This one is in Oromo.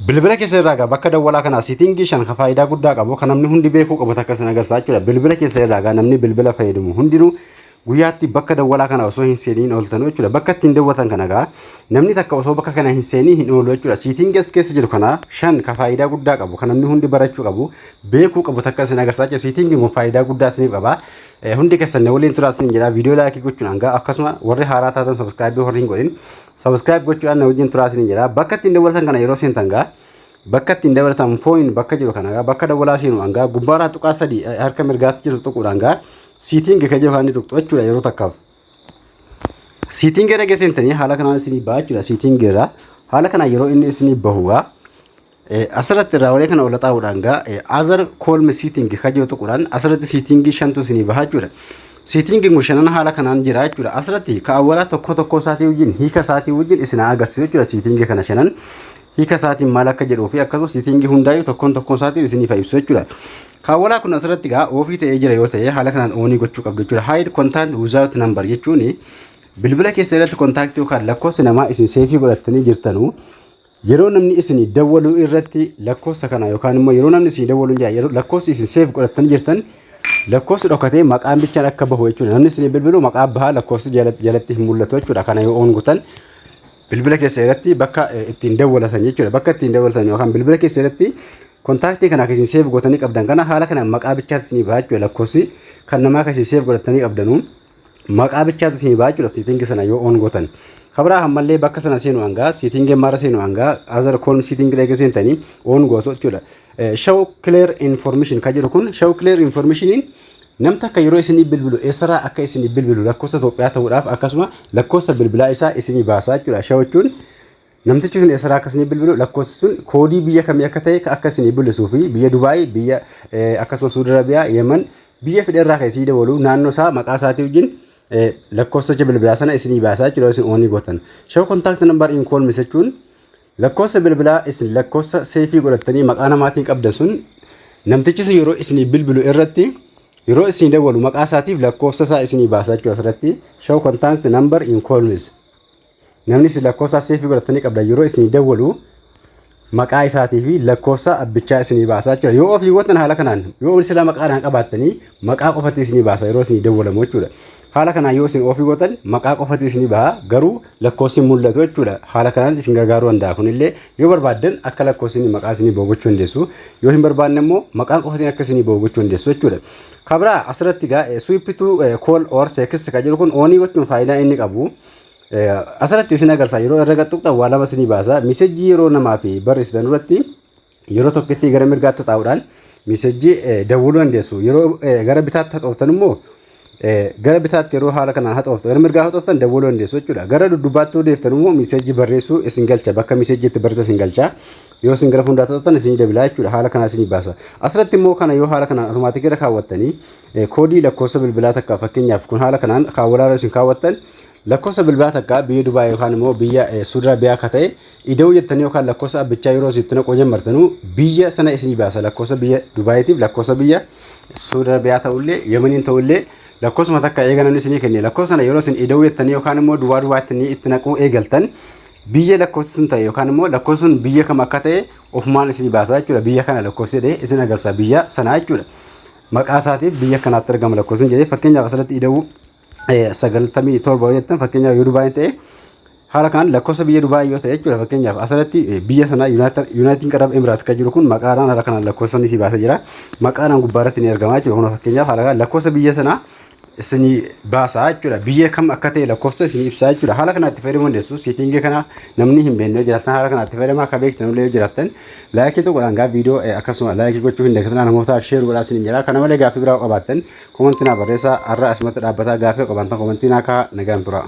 Bilbila keessa irraa gaa bakka dawwalaa kanaa setting shan ka faayidaa guddaa qabu, kan namni hundi beekuu qabu takka isin agarsiisa jechuudha. Bilbila keessa irraa gaa namni bilbila fayyadamu hundinuu guyyaatti bakka dawwalaa kana osoo hin seeniin ooltanu jechuudha. Bakka ittiin dawwatan kana gaa namni takka osoo bakka kana hin seeniin hin oolu jechuudha. Setting as keessa jiru kana shan ka faayidaa guddaa qabu, kan namni hundi barachuu qabu, beekuu qabu takka isin agarsiisa jechuudha. Settingiin kun faayidaa guddaa isiniif qaba. Hundi keessan na waliin turaa isin jedha. Viidiyoo like gochuun hanga akkasuma warri haaraa taatan subscribe warri hin godhin subscribe gochuudhaan na wajjin turaa isin jedha. Bakka ittiin dawwaltan kana yeroo seentan gaa, bakka ittiin dabalatan phone bakka jiru kana gaa, bakka dawwalaa seenu hangaa gubbaarraa tuqaa sadii harka mirgaatti jiru tuquudhaan gaa setting kan jiru kan inni tuqxu jechuudha yeroo takkaaf. Setting irra geessintanii haala kanaan isinii ba'a jechuudha. Setting irra haala kanaan yeroo inni isinii bahu gaa, asirratti irraa kana ol xaa'uudhaan gaa other call me setting kan jiru tuquudhaan asirratti setting shantu isinii baha jechuudha. Settingiin kun shanan haala kanaan jira jechuudha. Asirratti ka awwalaa tokko tokko isaatii wajjin, hiika isaatii wajjin isin agarsiisu jechuudha. Setting kana shanan hiika isaatiin maal akka jedhuu fi akkasumas setting hundaayyuu tokkoon tokkoon isaatiin isiniif ibsu jechuudha. Kaawwalaa kun asirratti gaa off ta'ee jira yoo ta'e, haala kanaan on gochuu qabdu jechuudha. Hide contact without number jechuun bilbila keessa irratti contact yookaan lakkoofsa namaa isin save godhattanii jirtanuu yeroo namni isin dawwaluu irratti lakkoofsa kana yookaan immoo yeroo namni isin dawwaluu jira, yeroo lakkoofsi isin save godhattanii jirtan lakkoofsi dhokatee maqaan bichaan akka bahu jechuudha. Namni isin bilbilu maqaa bahaa, lakkoofsi jalatti hin mul'atu jechuudha. Kana yoo on gootan bilbila keessa irratti bakka ittiin dawwalatan jechuudha. Bakka ittiin dawwalatan yookaan bilbila keessa irratti contact kana akka isin save gootanii qabdan kana haala kanaan maqaa bichaatti isinii baha jechuudha. Lakkoofsi kan namaa akka isin save godhatanii qabdanuu maqaa bichaatti isinii baha jechuudha setting sana yoo on gootan. Kabraa ammallee bakka sana seenu hangaa setting mara seenu hangaa other call setting eega seentanii on gootu jechuudha. Show caller information kan jedhu kun, show caller informationiin nam takka yeroo isinii bilbilu eessarraa akka isinii bilbilu, lakkoofsa Itoophiyaa ta'uudhaaf akkasuma lakkoofsa bilbilaa isaa isinii baasaa jechuudha. Show jechuun namtichi sun eessarraa akka isinii bilbilu, lakkoofsi sun koodii biyya kamii akka ta'e akka isinii bilbisuu fi biyya Dubaay, biyya akkasuma Suudi Arabiyaa, Yemen, biyya fedheerraa kan isinii dabalu naannoo isaa maqaa isaatii wajjin lakkoofsa bilbilaa sana isinii baasaa jechuudha isin on gootan. Show contact number in call me jechuun lakkoofsa bilbilaa isin lakkoofsa save godhattanii maqaa namaatiin qabdan sun namtichi sun yeroo isinii bilbilu irratti, yeroo isinii dawwalu maqaa isaatiif lakkoofsa isaa isinii baasaa jechuudha asirratti. Show contact number in call me, namni isin lakkoofsa save godhattanii qabdan yeroo isinii dawwalu maqaa isaatii fi lakkoofsa abbichaa isinii baasaa jechuudha. Yoo off gootan haala kanaan, yoo sila maqaadhaan qabaattanii maqaa qofatti isinii baasa yeroo isinii dawwalamu jechuudha. Haala kanaan yoo isin off gootan maqaa qofatti isinii baha, garuu lakkoofsi mul'atu jechuudha. Haala kanaan isin gargaaruu danda'a. Kunillee yoo barbaaddan akka lakkoofsi maqaa isinii bahu gochuu dandeessu. Yoo hin barbaanne immoo maqaan qofatiin akka isinii bahu gochuu dandeessu jechuudha. Kabraa asirratti gaa swipe to call or text kan jedhu kun on gochuun faayidaa inni qabu asirratti isin agarsiisa. Yeroo irra tuqxan waa lama isinii baasa. Message yeroo namaa fi barreessitan duratti yeroo tokkotti gara mirgaatti xaa'uudhaan message dawwaluu dandeessu. Yeroo gara bitaatti haxooftan immoo, gara bitaatti yeroo haala kanaan haxooftan, gara mirgaa haxooftan dawwaluu dandeessu jechuudha. Gara duddubaatti deeftan immoo message barreessuu isin galcha, bakka message itti barreessan isin galcha. Yoo isin gara fuulduraatti haxooftan isin dabilaa jechuudha. Haala kanaa isin baasa. Asirratti immoo kana yoo haala kanaan automatic irra kaawwattanii, koodii lakkoofsa bilbilaa takka fakkeenyaaf kun haala kanaan kaawwalaa isin kaawwattan, lakkoofsa bilbilaa takka biyya Dubaay yookaan immoo biyya Suudi Arabiyaa akka ta'e ida'uu jettanii yookaan lakkoofsa abbichaa yeroo isitti naquu jalqabdanuu biyya sana isinii baasa. Lakkoofsa biyya Dubaayiitiif lakkoofsa biyya Suudi Arabiyaa ta'ullee, Yemeniin ta'ullee, lakkoofsuma takka eega namni isinii kenne lakkoofsa sana yeroo isin ida'uu jettanii yookaan immoo duwwaa duwwaa jettanii itti naquu eegaltan, biyya lakkoofsi sun ta'e yookaan immoo lakkoofsi sun biyya kam akka ta'e ofumaan isinii baasa jechuudha. Biyya kana lakkoofsi jedhee isin agarsiisa biyya sanaa jechuudha. Maqaa isaatiif biyya kanaatti argama lakkoofsi sun jedhee. Fakkeenyaaf asirratti ida'uu 97 jettan, fakkeenyaaf yoo Dubaay ta'e, haala kanaan lakkoofsa biyya Dubaay yoo ta'e jechuudha. Fakkeenyaaf asirratti biyya sana United Arab Emirates kan jiru kun maqaadhaan haala kanaan lakkoofsa ni si baasee jira. Maqaadhaan gubbaarratti ni argama jechuudha. Kun fakkeenyaaf haala kanaan lakkoofsa biyya sanaa isinii baasaa jechuudha. Biyya kam akka ta'e lakkoofsa isinii ibsaa jechuudha. Haala kanatti fayyadamuu dandeessu. Setting kana namni hin beekne yoo jiraattan haala kanatti fayyadamaa. Akka beektan illee yoo jiraattan like tokkodhaan gaa viidiyoo akkasuma like gochuu hin dagatinaa, namootaaf share godhaa isiniin jedha. Kana malee gaaffii biraa qabaattan comment naa barreessaa. Har'a asumatti dhaabbataa. Gaaffii qabaattan comment naa kaa'aa. Nagaan tura.